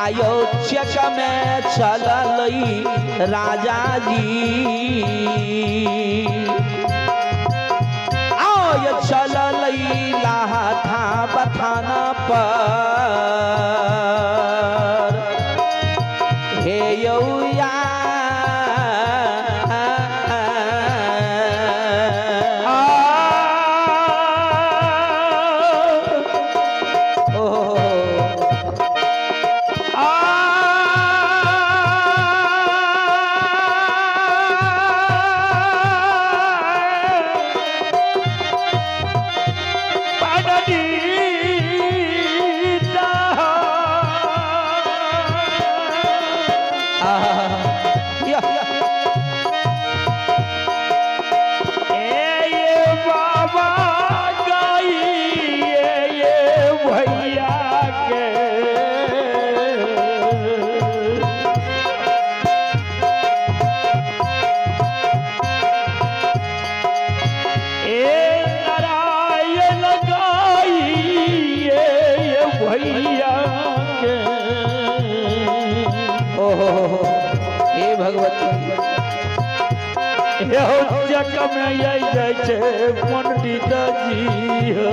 आयो चक में चललई राजा जी आयो चललई लाथा बथान पर हे यौया पंडित जी हो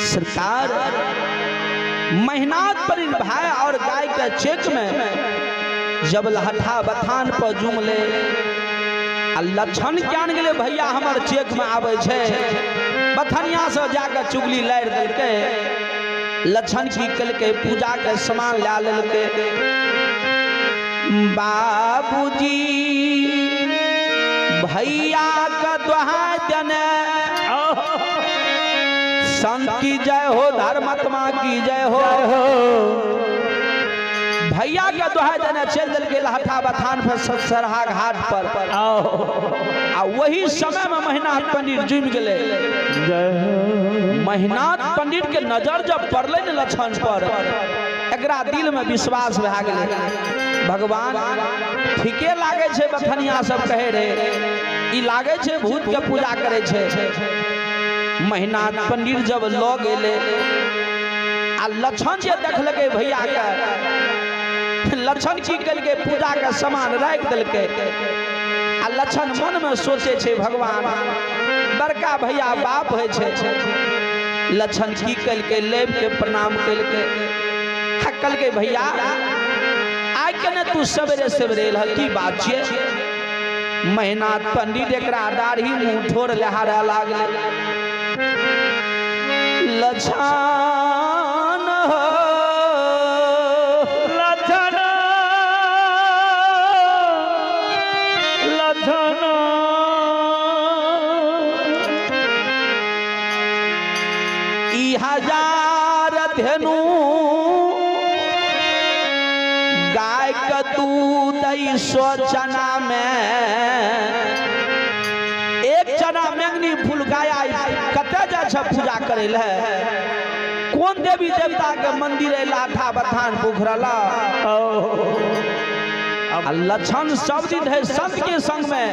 सरकार महीनात पर भाई और गाय के चेक में जब लहठा बथान पर जुमले आ लक्षण ज्ञान गेले भैया हमर चेक में आबै छै बथनिया से जाकर चुगली लारि देलकै। लक्षण की केलकै पूजा के सामान ला लेलकै। बाबूजी भैया का दुहाई देने संत की जय हो धर्मात्मा की जय हो। भैया के दुहाई देने चल दिल लहठा बथान पर सतसरहा घाट पर आ वही समय में महिनाथ पंडित जुम गए। महिनाथ पंडित के नजर जब पड़ल ने लक्षण पर एकरा दिल में विश्वास भए गेलै भगवान ठीके लागे छै बथनिया सब कहे रहे ई लागे छै भूत के पूजा करे छै। महिनाथ पंडित जब लग गेलै आ लक्षण जे देखलकै भैया के लक्षण की केलकै पूजा के सामान राखि देलकै आ लक्षण मन में सोचे छै भगवान बड़का भैया बाप होइ छै। लक्षण की केलकै लेब के प्रणाम केलकै कहलकै भैया आइ केने तू सवेरे सवेरे एलह की बात छियै। महिनाथ पंडित एकरा दाढ़ी मुँह ठोर लहारऽ लागलै। लक्षण हो लक्षण लक्षण ई हजार धेनु गाय के दूध सौ चना में एक चना मेंगनी फूल गाय कतऽ जाइ छै पूजा करे ले कौन देवी देवता के मंदिर है लाठा बथान पोखरला। लक्षण सब दिन है संत के संग में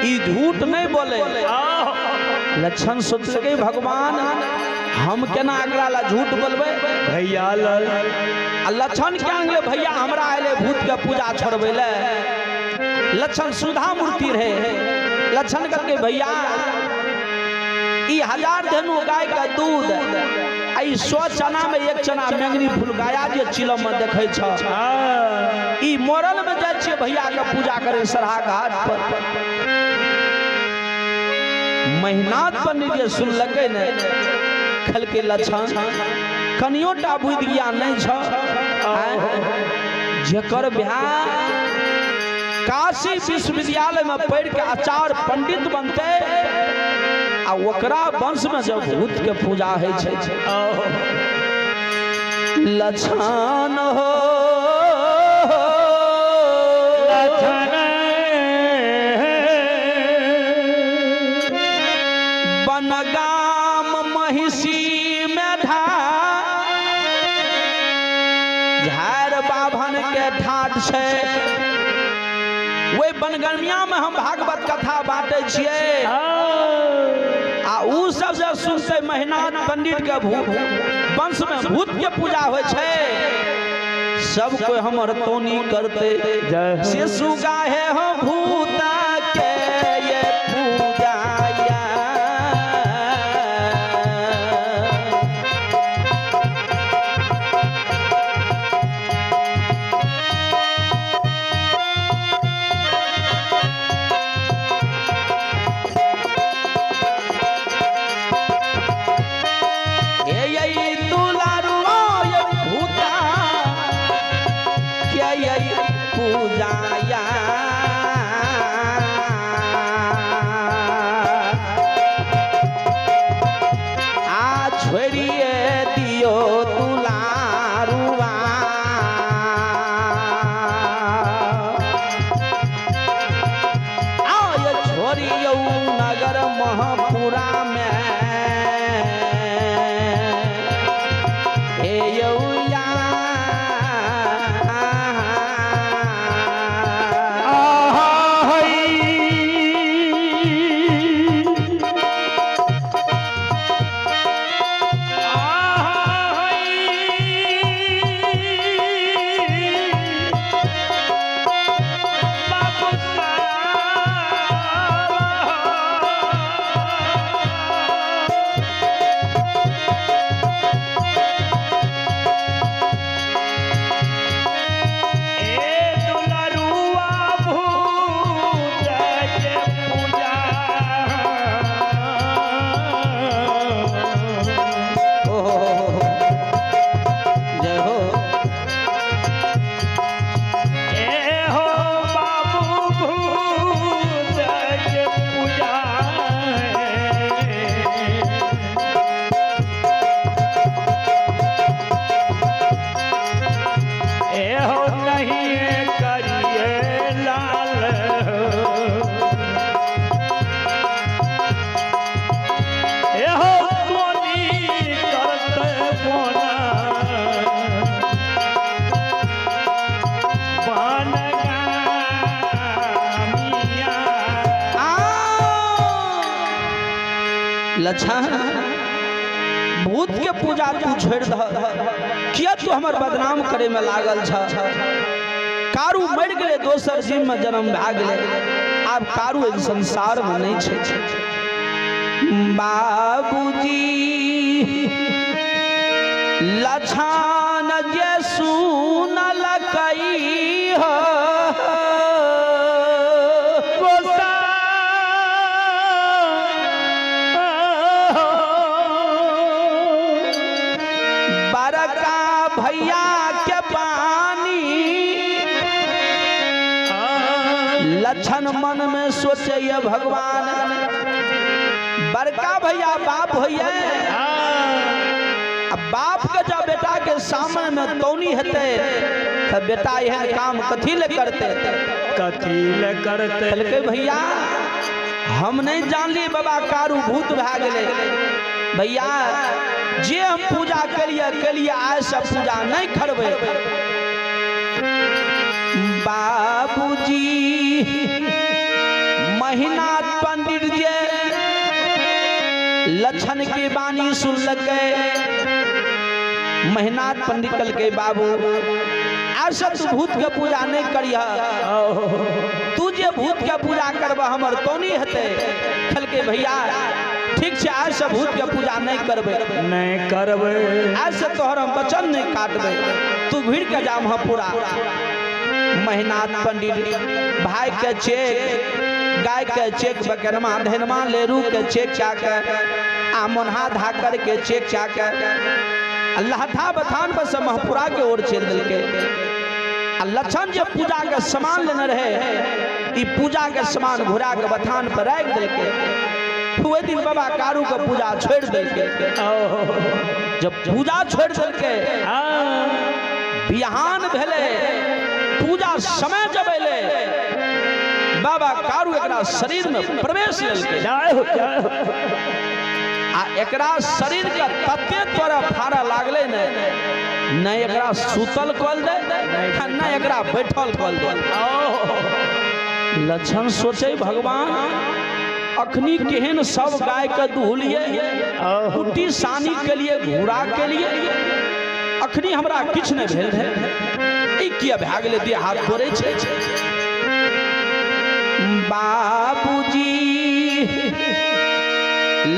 ई झूठ नहीं बोले। लक्षण सोचलकै भगवान हम केना एकरा ला झूठ बोलबै भैया लल। आ लक्षण क्या गेलै भैया हमरा अयलै भूत के पूजा छोड़बै ले। लक्षण सुधा मूर्ति रहे। लक्षण कहलकै भैया ई हजार धेनु गाय के दूध आ ई 100 चना में एक चना मेंगनी फूल गाया जे चिलम में देखै छ ई मोरल में जाइ छियै भैया के पूजा करे सरहा घाट पर। महिनाथ पंडित जे सुनलकै ने कहलकै लक्षण कनियो टा बुद्धि ज्ञान नहीं छ जेकर ब्याह काशी विश्वविद्यालय में पढ़ के आचार्य पंडित बनते आ ओकरा वंश में जब भूत के पूजा होइ छै। लक्षण हो लक्षण बनगाम महिषी में ढाल महिनाथ छै, ओहि बनगमिया में हम भागवत कथा बांटे छियै। आ उ सब जे सुनते महिनाथ पंडित के वंश में भूत के पूजा होइ छै, सब कोई हमर तोनी करते। से सुगाहे हो भूत के ये पूजा, लच्छा भूत के पूजा तू छोड़ दह, किया तू हमर बदनाम करे में लागल छ। कारू मर गए, दोसर जीव में जन्म भए गेलै, आब कारू एहि संसार में नहीं छै। बाबूजी लछान जे सुनलकै हो, बड़का भैया के पानी। लक्षण मन में सोचे भगवान बड़का भैया बाप होइए, बाप के जब बेटा के सामने में तौनी हेतै तो बेटा एहन काम कथी ले करते, कथी ले करते। कहलकै भैया हम नहीं जानली बाबा कारू भूत भए गेलै। भैया जे हम पूजा करिए कलिए, आइ सब पूजा नहीं करबै। बाबूजी महिनाथ पंडित जे लक्षण के बानी सुनलकै, महिनाथ पंडित कहलकै बाबू आज तू भूत के पूजा नहीं करिह, तू जे भूत के पूजा करबह हमर तौनी हेतै। कहलकै भैया ठीक छै, आज से भूत के पूजा नहीं करबै, नहीं करबै, आज से तोहर हम वचन नहीं काटबै, तू घुर के जा पूरा। महिनाथ पंडित भाई के चेक, गाय के चेक, बकरमा धनमा लेरू के चेक चाके, आ मोन्हा धाकर के चेक चाके, लहठा बथान पर से महपुरा के ओर चल दिलके। आ लक्षण जे पूजा के सामान लेने रहे, ई पूजा के सामान घुरा के बथान पर राखि दिलके। ओहि दिन बाबा कारू के पूजा छोड़ दिलके। जब पूजा छोड़ दिलके, बिहान भेलै, पूजा समय जब अयलै, बाबा कारू एकरा शरीर में प्रवेश लेलकै। आ एकरा शरीर के तते तोरा फाड़ा लागलै ने, नहि एकरा सुतल कल दे आ नहि एकरा बैठल कल दे। लक्षण सोचे भगवान अखनी केहन सब गाय के दुहलिए, कुट्टी सानी के लिए, घूरा के लिए, अखनी हमरा किछु नहि भेल रहे, ई किया भए गेलै देह हाथ तोड़ै छै। बाबूजी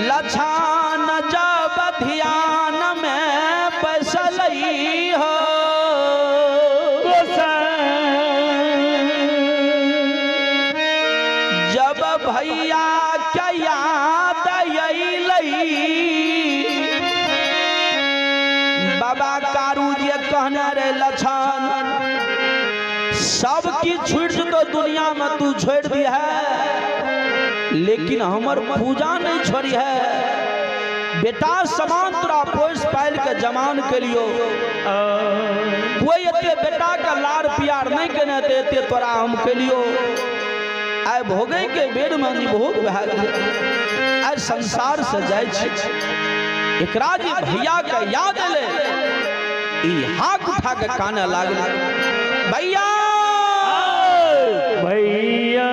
लछन जब ध्यान में बैसलई हो, जब भैया के याद अयलै, बाबा कारू जे कहने रे लछन सब किछु छुटि जेतौ दुनिया में तू छोड़ि दिहे, लेकिन हमर पूजा नहीं छोड़ी है। बेटा समान तोरा पोस पालि के जमान के लियो, कोई एते बेटा के लाड़ प्यार नहीं केने हेतै एते तोरा हम केलियो। आइ भोगै के बेर में निभोग भए गेलै, आइ संसार से जाइ छी। एकरा जे भैया के याद एलै ई हाक उठा के काने लागलै, भैया भैया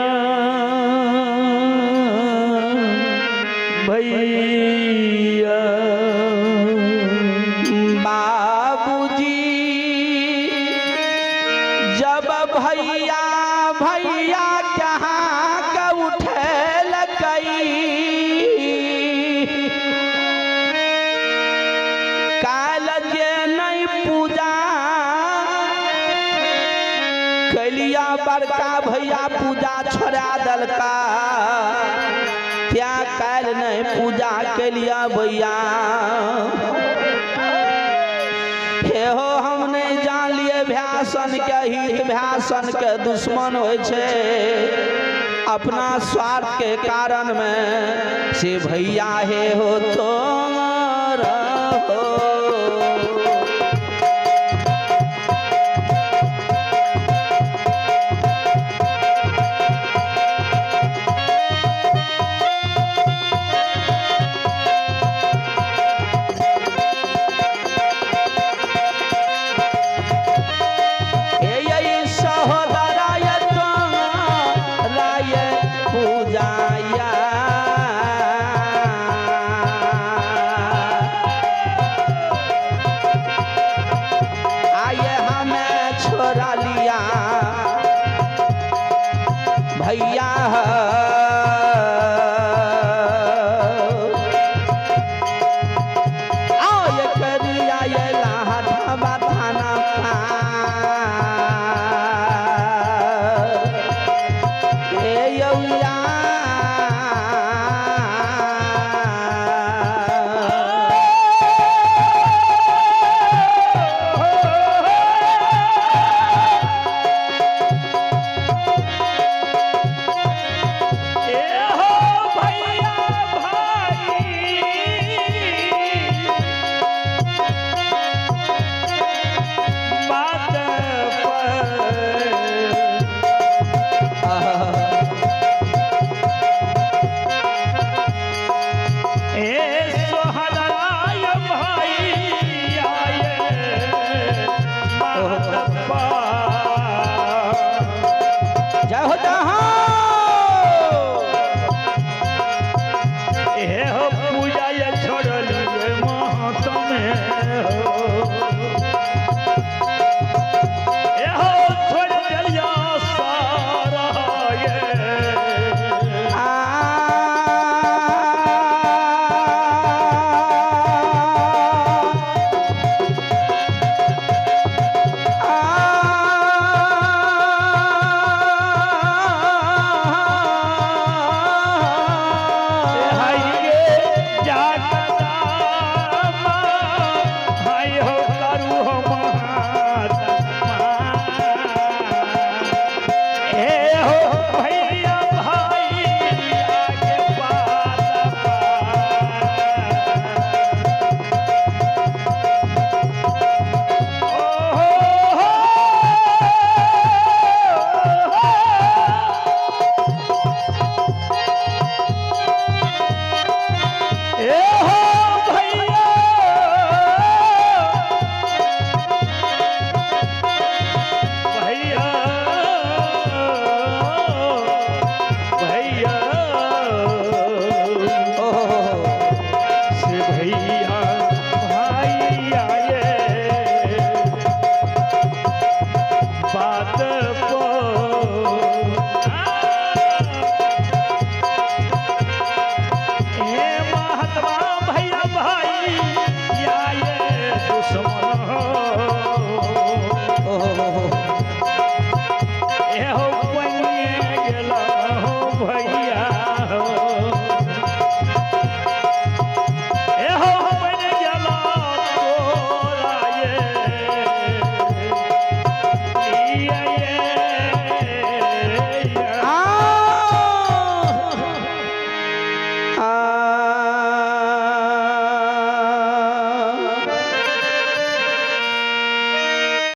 भैया। बाबूजी जब भैया भैया कहाँ के उठेलकै, काल जे नहीं पूजा कैलिया बड़का भैया पूजा छोड़ा दलका, क्या काल नहीं पूजा कैलिया भैया। हे हो हम नहीं जान लिए भ्यासन के हित भ्यासन के दुश्मन होइ छै, अपना स्वार्थ के कारण में से भैया हे हो तो